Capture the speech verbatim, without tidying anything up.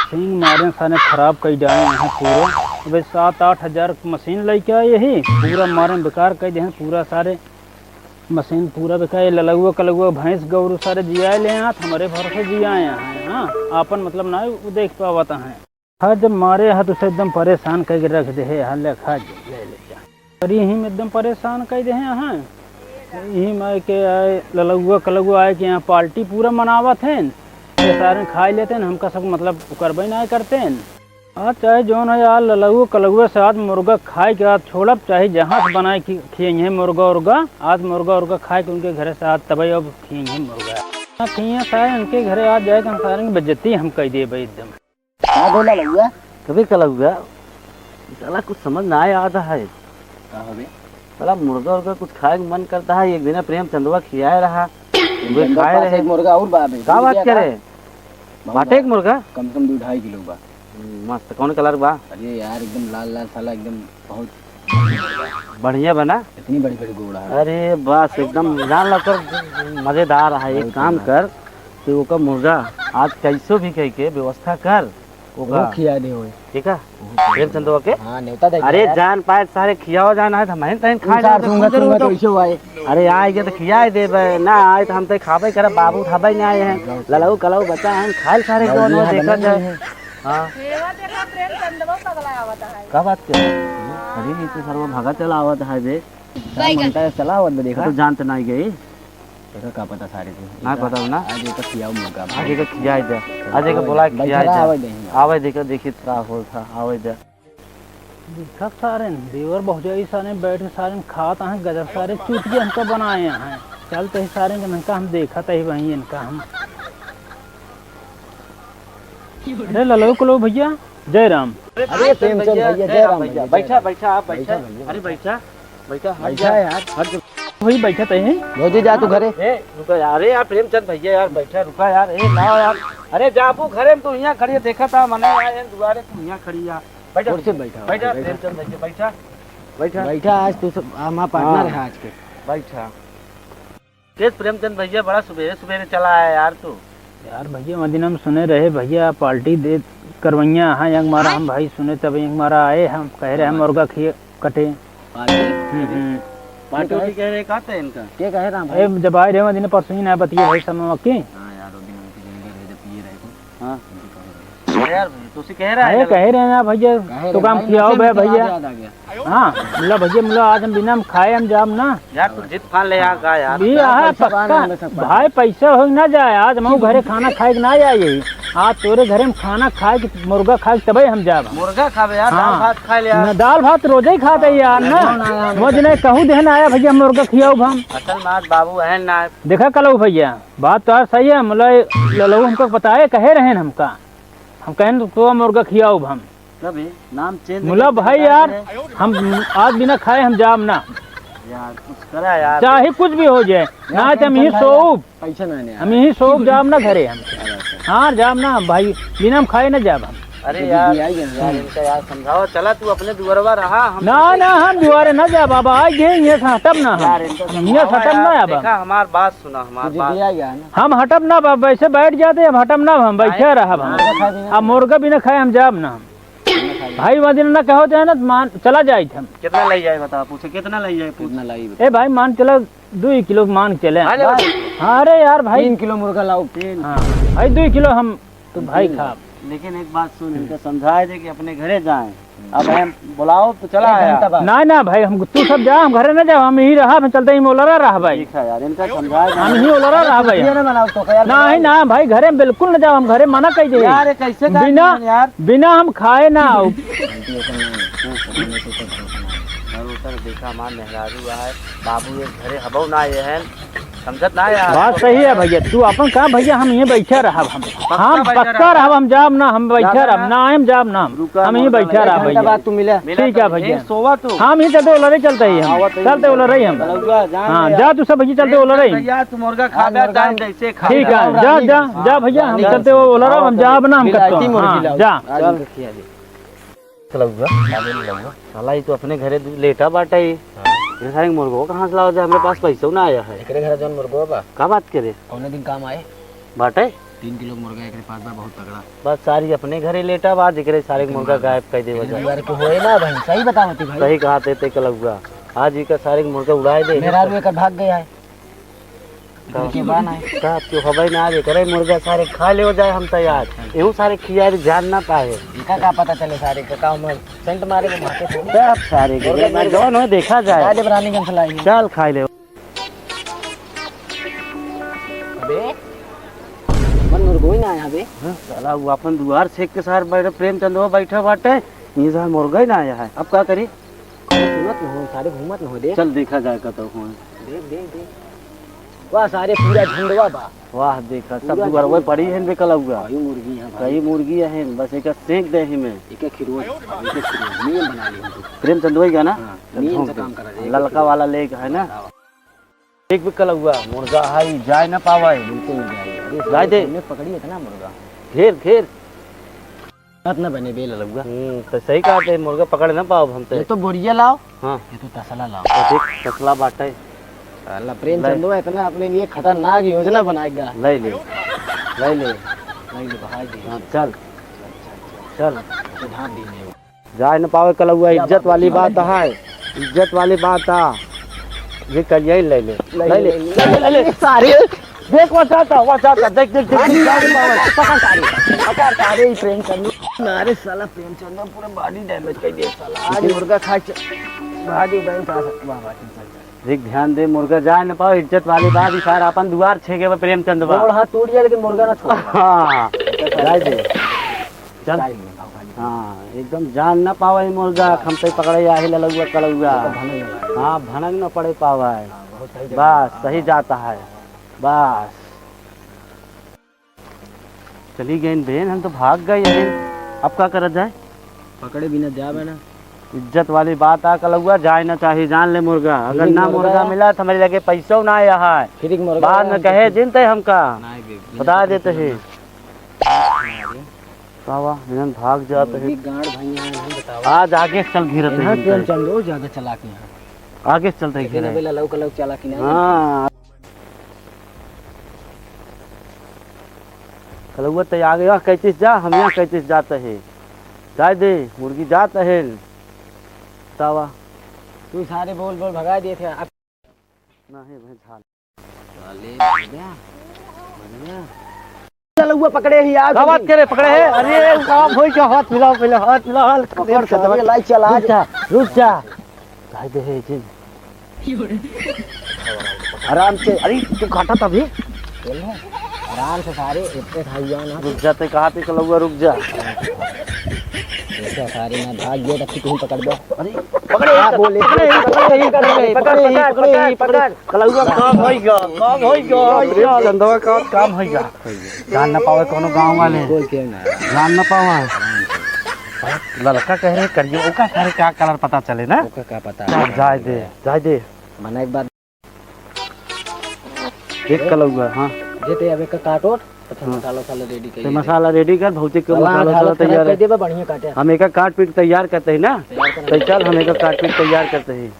सींग मारे सारे खराब कई डाले हैं पूरा। अबे सात आठ हजार क मशीन लइके आए ही, पूरा मारे बेकार कई देहेन पूरा सारे। मशीन पूरा बेकार, ये ललउआ कलउआ भैंस गौरू सारे जियाए ले आत, हमरे भरोसे जियाए हैं, हाँ, आपन मतलब ना उ देख पावत हैं। हाँ, जब मारे हा तो उसे एकदम परेशान कइके रख देहे, हाँ, ले खा, ले, ले जा। अरे यही में एकदम परेशान कइ देहे, हाँ, यही में के आए, ललउआ कलउआ आए के यहाँ पार्टी पूरा मनावत हैं, ये सारे खाए लेते हैं, हमका सब मतलब करबे ना करते हैं। आज चाहे जौन है, आज ललउआ कलउआ से आज मुर्गा खाए के आज छोड़ब, चाहे जहाँ से बनाए खि-, खियइहें मुर्गा उर्गा, आज मुर्गा उर्गा खाए के उनके घरे से आज तबे अब खियइहें मुर्गा। ना खिया सारे उनके घरे आज जाए तो हम सारे की बेइज्जती हम कइ देबे एकदम। हाँ, बोला लउआ। कभी कलउआ, साला कुछ समझ ना आया आता है। का हवे? साला मुर्गा उर्गा कुछ खाए के मन करता है, एक दिन प्रेमचंदवा खियाए रहा, वे प्रेमचंदवा खाए पास रहे। एक मुर्गा और बा बे, का बात करे? बहुत बाटे बा। एक मुर्गा? कम से कम दो ढाई किलो बा। हम्म, मस्त। कौन कलर बा? अरे यार, एकदम लाल लाल साला, एकदम बहुत बढ़िया बना। इतनी बड़ी बड़ी गोड़ है। अरे बस, एकदम जान लो कर, मजेदार है। एक बहुत काम मजेदार। कर, तू ओकर मुर्गा आज कैसो भी कह के व्यवस्था कर, ओका वो खिया दे होए। ठीक है? प्रेमचंदवा के? हाँ, नेवता दे अरे यार। जान पाए सारे खियाओ जाना है, तो हम तहन खा जाते, तो ऐसे हुआ है। अरे आए के तो खियाए देबे, ना आए तो हम तो खाबे करब, बाबू उठाबे ना आए हैं। ललऊ कलऊ बच्चा हैं, खाए सारे जो देखा जाए। हाँ। सेवा देखा, प्रेमचंदवा पगला आवत है। का बात कर? अरे, ये तो सरवा भागा चला आवत है बे। बैगन। मनता है, चला आवत बे, देखा। तो जानत नहीं गई। देखा का पता सारे को। ना पता ना। आज एक खियाओ मुर्गा। आज एक खियाई दे। आज एक बोला खियाई दे। आवे दे। आवे देखा, देखी का होल था, आवे दे। देखा सारे, देवर भौजाई सारे बैठ के सारे खात हैं, गजब सारे चूतिया हमका बनाए हैं। चलते ही सारे के इनका हम देखत ही वहीं इनका हम। अरे ललो कलो भैया, जय राम। अरे प्रेमचंद भैया, जय राम भैया, जय बैठा, राम। बैठा, आप बैठा। बैठा भैया, अरे बैठा। बैठा, बैठा, हट बैठा जा। यार। हट जा। वही बैठा तही। भौजी जा तू घरे। ए, रुका यार, अरे यार प्रेमचंद भैया यार, बैठा, रुका यार, ए ना यार। अरे जाबू घरे में तू यहाँ खड़ी है, देखा था मने यार, ये दुआरे तू यहाँ खड़ी है। बैठा, कुर्सी बैठा, बैठा, बैठा। प्रेमचंद भैया, बैठा। बैठा। बैठा, आज तू सब हमारा पार्टनर हाँ। है आज के। बैठा। केस प्रेमचंद भैया, बड़ा सुबेरे सुबेरे चला आया यार तू। यार भैया, वह दिन हम सुने रहे भैया पार्टी दे करवैया, हाँ, यंग मारा हम भाई सुने, तब यंग मारा आए, हम कह रहे हैं हाँ। मुर्गा खिए कटे। पार्टी? हम्म, हम्म। पार्टी उर्टी कह रहे, का था इनका? के कहे राम भाई? ए, जब आए रहे वह दिन परसों ही ना बतिए भाई समय के। हाँ यार, वो दिन हम तो यहीं रहे, जब पिए रहे थे। हाँ। अरे यार, तुसी कह रहा है अरे, कहे रहे ना भैया, कहे तो रहे काम भाई, खियाओ नशे बे में तो भैया। याद आ गया। हाँ, मिला भैया, मिला, आज हम बिना हम खाए हम जाब ना। यार, तू जिद फान ले यार, का यार? भी हाँ, हाँ, पैसा पक्का। बाहर में सब बाहर। भाई, पैसा हो ना जाए, आज हम घरे खाना खाए के ना जाए। आज तोरे घरे में खाना खाए के, मुर्गा खाए के तबे हम जाब। मुर्गा खाबे यार, हाँ। दाल भात खा ले यार। ना, दाल भात रोजे ही खाते यार ना। ना, ना, ना, मुझे नहीं कहूँ देहन आया भैया, मुर्गा खियाओ हम। असल में आज बाबू है ना। देखा कलो भैया, बात तो यार सही है, मतलब ललऊ हमका बताए, कहे रहे हमका। हम कहें तो मुर्गा खियाओ हम। कबे नाम चेंज मुला करके भाई बता यार, दे। हम आज बिना खाए हम जाब ना। यार, कुछ करा यार। चाहे कुछ भी हो जाए, यार, ना तो हम यही सोऊब। पैसा ना, नहीं हम यार। यही सोऊब, जाब ना घरे हम। अच्छा। हाँ, जाब ना हम भाई, बिना हम खाए ना जाब हम। अरे जी, यार, जी, आइए ना। यार, इनका यार समझाओ, चला तू अपने दुआरवा रहा, हम ना, ना, हम दुआरे ना जाब, अब आइ गए, ये से हटब ना हम। यार, इनका हम ये से समझाओ हटब यार, ना अब हम। देखा, हमार बात सुना, हमार जी, बात। जी, आइए ना। हम हटब ना, अब ऐसे बैठ जाते, हम हटब ना, हम बैठे रहब हम। मुर्गा खाए बिना अब मुर्गा बिना खाए हम जाब ना हम। भाई, वह दिन ना कहो थे ना, मान, चला जाइत हम। कितना लई जाए बता, पूछे, कितना लई जाए, पूछ। कितना लई बता। ए भाई, मान चला, दुई किलो मान चले। हाँ, ले बता। हाँ, अरे यार भाई। तीन किलो मुर्गा लाओ, तीन। हाँ, भाई, दुई किलो हम, तो भाई तीन खाब। लेकिन एक बात सुन, इनका समझाए दे कि अपने घरे जाएं। अब हम बुलाओ तो चला एक आया। घंटा बाद। ना, ना भाई, हम, तू सब जा, हम घरे ना जाब, हम यही रहब, हम चलते ही ओलरा रहब भाई। ठीक है यार, इनका समझाए दे। हम यही ओलरा रहब भाई। ये ना बनाओ तो यार, नहीं, बनाओ। ना भाई, घरे में बिल्कुल ना जाब, हम घरे मना कइ दे। यार, ये कैसे बिना यार? बिना हम खाए ना आओ। भरोसा देखा, हमार मेहरारू है, बाबू एक घरे हबो ना ये है, समझत ना यार। बात सही है भैया, तू अपन कहा भैया, हम ये बैठे रहब हम। पक्का हम बैठे पक्का रहब। रहब, हम जाब ना, हम बैठे रहब ना। ना, हम जाब ना हम। रुका, हम ये मुर्गा बैठे रहब एक घंटा भैया। बाद तू मिले। मिले ठीक है तो भैया। ये सोवा तू। हम ही चलते ओलरे चलते ही हम। हाँ, आवत है। चलते ओलरे ही हम। रउआ, जान हाँ, ले जा यार। तू सब भैया चलते ओलरे ही हम। भैया, तू मुर्गा खा हाँ, बे, मुर्गा जान जैसे खा। ठीक है, जा, जा, जा भैया, हम चलते ओलरे, हम जाब ना, हम करते हैं। हाँ, जा। चल, खिया दे। कलउआ, का बोल रउआ? साला, ई तो अपने घरे दु-, लेटा बाटे ई। हाँ। ये सारे मुर्गो कहाँ से लावा जाए? हमरे पास पैसो ना आया है। एकरे घरे जौन मुर्गो बा। का बात करे? कौने दिन काम आए? बाटे? तीन किलो मुर्गा एकरे पास बा, बहुत तगड़ा। बस सारी अपने घरे लेटा बा, आज एकरे सारे मुर्गा गायब कर देवे जा। दुआर के होए ना भाई, सही बतावत ही भाई। सही कहा थे ते कलौआ, आज एकर सारे मुर्गा उड़ाए दे। मेहरारू एकर भाग गया है। का? घर के बा ना। का क्यों हवाई ना आज एकरे मुर्गा सारे खा ले हो जाए हम तो आज। एहू सारे खियारी जान ना पाए। एका का पता चले सारे के का उमर सेंट मारे के भागे थोड़ी। सब सारे के मुर्गा, मुर्गा। जौन हो देखा जाए। आज रानीगंज से लाई है। चल खाई ले। अबे, मन मुर्गो ही ना आया बे। हाँ, साला वो अपन दुआर छेक के सार बैठे, प्रेमचंदवा बैठा बाटे, ये सार मुर्गा ही ना आया है। अब का करी? सुनत न हो, सारे घूमत न हो दे। चल देखा जाए का तो हो। देख, देख, देख। वाह, सारे पूरा झुंडवा बा। वाह, देखा, सब पूरा दुआर झुंड। पड़ी है बे कलौआ। कई मुर्गी हैं भाई। कई मुर्गी हैं, बस एक सेंक दे ही में। एक खिरवा, एक खिरवा, नियम बना ली हम तो। प्रेमचंदवा ही का ना? हाँ, नियम से काम करा जाए। ललका वाला लेग है ना? एक भी कलौआ मुर्गा है, जाए ना पावे। बिल्कुल ना जाए। अरे, जाए दे। हमने पकड़ी इतना मुर्गा। घेर, घेर। बात ना बने बे ललौआ। हम्म, तो सही कहा थे, मुर्गा पकड़ ना पाओ हम तो। ये तो बोरिया लाओ। हाँ। ये तो तसला लाओ। तो देख, तसला बाटे। साला प्रेमचंदो इतना अपने लिए खतरनाक योजना बनाएगा। ले ले, ले ले। ले ले, भाई जी। हाँ, चल। अच्छा, अच्छा। चल। तो ढांप दी नहीं। जाए न पावे कलौआ, इज्जत वाली बात है, इज्जत वाली बात है। ये कलिया ही ले ले, ले ले, ले ले, ले ले। सारे देख, वहाँ जाता, वहाँ जाता, देख, देख, देख, देख, जाए न पावे। पकड़ सारे, पकड़ सारे, ये प्रेमचंद। अरे साला प्रेमचंद ने पूरा body damage कर दिया साला। आज मुर्गा खा के भागी बैंक आ सकता, वाह, वाह, चल, चल, चल। देख, ध्यान दे, मुर्गा जाए न पावे, इज्जत वाली बात, ई सारा अपन दुआर छेके बा प्रेमचंद बा। गोड़ हाथ टूट जाए, लेकिन मुर्गा ना छोड़। हाँ, जाए दे। चल। जाए दे, भाग, भाग। हाँ, एकदम जान न पावे ई मुर्गा, हाँ। खमते पकड़े आहे ललौआ कलौआ। तो भनक न लगे। हाँ, भनक न पड़े पावे। हाँ, बहुत सही जगह। बस, सही जाता है। बस। चली गइन बेन, हम तो भाग गए हैं। अब का करत जाए? पकड़े बिना जावे ना। इज्जत वाली बात आ कलौआ, जाए ना चाहे जान ले मुर्गा। अगर ना मुर्गा मिला तो हमारे लगे पैसो ना आया है। फिर एक मुर्गा बाद में कहे जिनते हमका। ना, बे-, बता देते हैं। बाबा, इन्हन भाग जात है। गांड भैया हैं, हम बतावा। आज आगे से चल घेरत है इन्हन। प्रेमचंद ज्यादा चालाक है। आगे से चलते लेकिन घेरे। अबे ललऊ कलऊ चालाकी नहीं। हाँ। कलउआ त आगे यहाँ कैसे जा, हम यहाँ कैसे जात है। जाए दे, मुर्गी जात है। बतावा। तू सारे बोल बोल भगा दिए थे। अब नहीं भाई, झाल। साले, मर गया, मर गया। कलउआ पकड़े ही यार, का बात करे, पकड़े है? अरे, काम होई क्या? हाथ मिलाओ पहले, हाथ मिलाओ, हाथ पकड़ के मिलाओ। लाई चला। रुक जा, रुक जा। जाए दे है, जी। आराम से, अरे, तू काटा था भी? चल ना, आराम से सारे, इतने खाई जाओ ना। रुक जा, ते कहाँ पे कलउआ, रुक जा। ऐसा सारे ना भाग गए, तब तू पकड़ दे। अरे, पकड़े, हाँ, पकड़े, बोले, पकड़े, पकड़े, पकड़े, पकड़े, पकड़े, पकड़े, पकड़े, पकड़े, पकड़े। कलउआ काम होई गा, काम होई गा। प्रेमचंदवा का काम होई गा। जान ना पावे कोनो गाँव वाले। कोई के ना। जान ना पावे। ललका कह रहे करियो, ओका सारे का कलर पता चले ना? ओका का पता? चल, जाए दे, जाए दे। मने एक बात। देख कलउआ, हाँ। जे ते अबे का काटो, तो हाँ। मसाला उसाला ready कर ते ले। मसाला ready कर, भौजी के साला मसाला हाथ उसाला हालत खराब तैयार कर है। देबे, बढ़िया काटे। हम एका काट पीट तैयार करते हैं ना। तैयार करना तो चल, हम एका काट पीट तैयार करते हैं।